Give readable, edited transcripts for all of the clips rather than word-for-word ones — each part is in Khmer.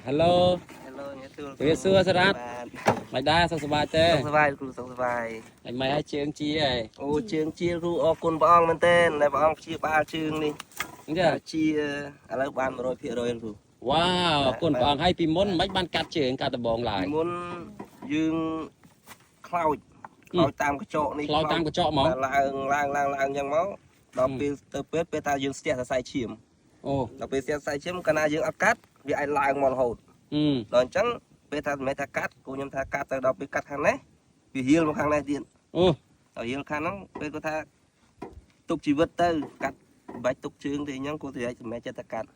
Hello. Hello ជំរាបសួរ ជំរាបសួរសារ៉ាត់ បាទ មិនដែរសុខសប្បាយទេ សុខសប្បាយគ្រូសុខសប្បាយ ហើយមិនឲ្យជើងជាហើយ អូជើងជាគ្រូអរគុណព្រះអង្គមែនទែនដែលព្រះអង្គព្យាបាលជើងនេះ អញ្ចឹង ជាឥឡូវបាន100%គ្រូ វ៉ាវអរគុណព្រះអង្គហើយពីមុនមិនបានកាត់ជើងកាត់ដបងឡើយ ពីមុនយើងខ្លោចខ្លោចតាមកញ្ចក់នេះ ខ្លោចតាមកញ្ចក់ហ្មង បាទឡើងឡើងឡើងឡើងអញ្ចឹងមកដល់ពេលទៅពេទ្យពេលថាយើងស្ទះសរសៃឈាម អូ ដល់ពេលស្ទះសរសៃឈាមកាលណាយើងអត់កាត់វាអាចឡើងមករហូត អឺ ដល់អញ្ចឹងពេលថាមិនមែនថាកាត់គូខ្ញុំថាកាត់ទៅដល់ពេលកាត់ខាងនេះវាហៀលមកខាងនេះទៀត អូ ដល់រៀលខាងហ្នឹងពេលគាត់ថាទុកជីវិតទៅកាត់មិនបាច់ទុកជើងទេអញ្ចឹងគាត់ទៅសម្រេចចិត្តតែកាត់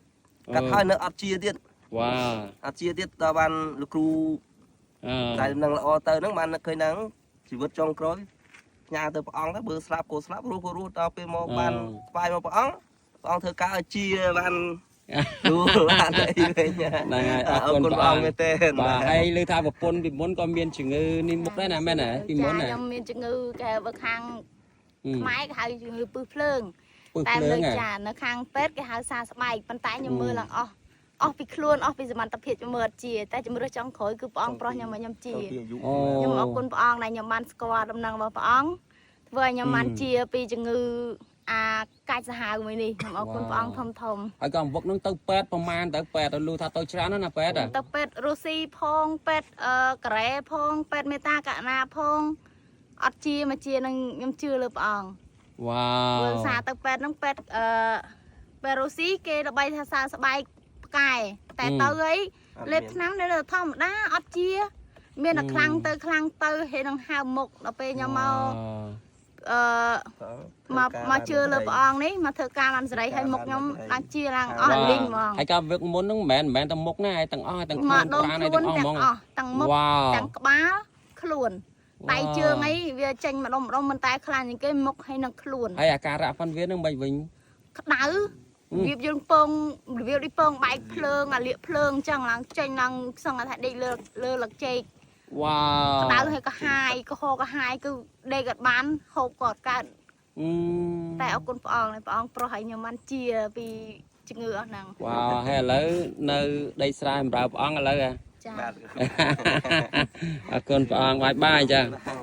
កាត់ហើយនៅអត់ជាទៀត វ៉ា អត់ជាទៀតដល់បានលោកគ្រូ អឺ តែនឹងល្អទៅហ្នឹងបាននឹកឃើញហ្នឹងជីវិតចុងក្រោយផ្ញើទៅព្រះអង្គទៅបើស្លាប់ក៏ស្លាប់រស់ក៏រស់ដល់ពេលមកបានស្វាយមកព្រះអង្គព្រះអង្គធ្វើការឲ្យជាបាន ទូបានអីវិញ ហ្នឹងហើយអរគុណព្រះអង្គ មែនទេ បាទហើយឮថាប្រពន្ធពីមុនក៏មានជំងឺនេះមុខដែរណាមែនទេពីមុនណា ខ្ញុំមានជំងឺគេបើខាងខ្មែរគេហៅជំងឺពឹសភ្លើង ពឹស តែ ភ្លើងហ៎ នៅចានៅខាងពេទ្យគេហៅសាស្បែកប៉ុន្តែខ្ញុំមើលឡើងអស់អស់ពីខ្លួនអស់ពីសមត្ថភាពខ្ញុំមើលអត់ជាតែជំរឿសចុងក្រោយគឺព្រះអង្គប្រោះខ្ញុំឲ្យខ្ញុំជា ពីអាយុ អូ ខ្ញុំអរគុណព្រះអង្គដែលខ្ញុំបានស្គាល់ដំណឹងរបស់ព្រះអង្គធ្វើឲ្យខ្ញុំបានជាពីជំងឺអាកាច់សាហាវមួយនេះខ្ញុំអរគុណព្រះអង្គធំធំ ហើយក៏វឹកនឹងទៅពេទ្យប្រមាណទៅពេទ្យទៅលូថាទៅច្រើនណាស់ណាពេទ្យ ទៅពេទ្យរុស្ស៊ីផងពេទ្យអឺកូរ៉េផងពេទ្យមេតាកណាផងអត់ជាមកជានឹងខ្ញុំជឿលើព្រះអង្គ វ៉ា ព្រោះ វ សារទៅពេទ្យហ្នឹងពេទ្យអឺពេទ្យរុស្ស៊ីគេល្បីថាសារស្បែកផ្កែតែទៅអីលេបថ្នាំនៅលើធម្មតាអត់ជា មានតែខ្លាំងទៅខ្លាំងទៅហេនឹងហើមមុខដល់ពេលខ្ញុំមកអឺមកមកជឿលើព្រះអង្គនេះមកធ្វើការបានសេរីហើយមុខខ្ញុំឡើងជាឡើងអស់លីងហ្មង ហើយក៏វឹកមុនហ្នឹងមិនមែនតែមុខណាហើយទាំងអស់ទាំងខ្លួន មកដុំ ប្រាណហើយ ខ្លួន ទាំងអស់ហ្មង ទាំងអស់ទាំងមុខ វ៉ាវ ទាំងក្បាលខ្លួនដៃជើងអីវាចេញម្ដុំម្ដុំមិនតែខ្លាំងជាងគេមុខហើយនឹងខ្លួន ហើយអាការៈហ្វាន់វានឹងមិនវិញ ក្តៅរបៀបយើងពងរបៀបដូចពងបែកភ្លើងអាលៀកភ្លើងអញ្ចឹងឡើងចេញឡើងសឹងថាដេកលើលើលឹកចេក វ៉ាវ ក្តៅហើយក៏ហាយក៏ហក៏ហាយគឺដេកអត់បានហូបក៏អត់កើត អឺ តែអរគុណព្រះអង្គដែលព្រះអង្គប្រោះឲ្យខ្ញុំបានជាពីជំងឺអស់ហ្នឹង វ៉ាវហើយឥឡូវនៅដីស្រែបំរើព្រះអង្គឥឡូវហ៎ ចា បាទ អរគុណព្រះអង្គបាយបាយចា បាទ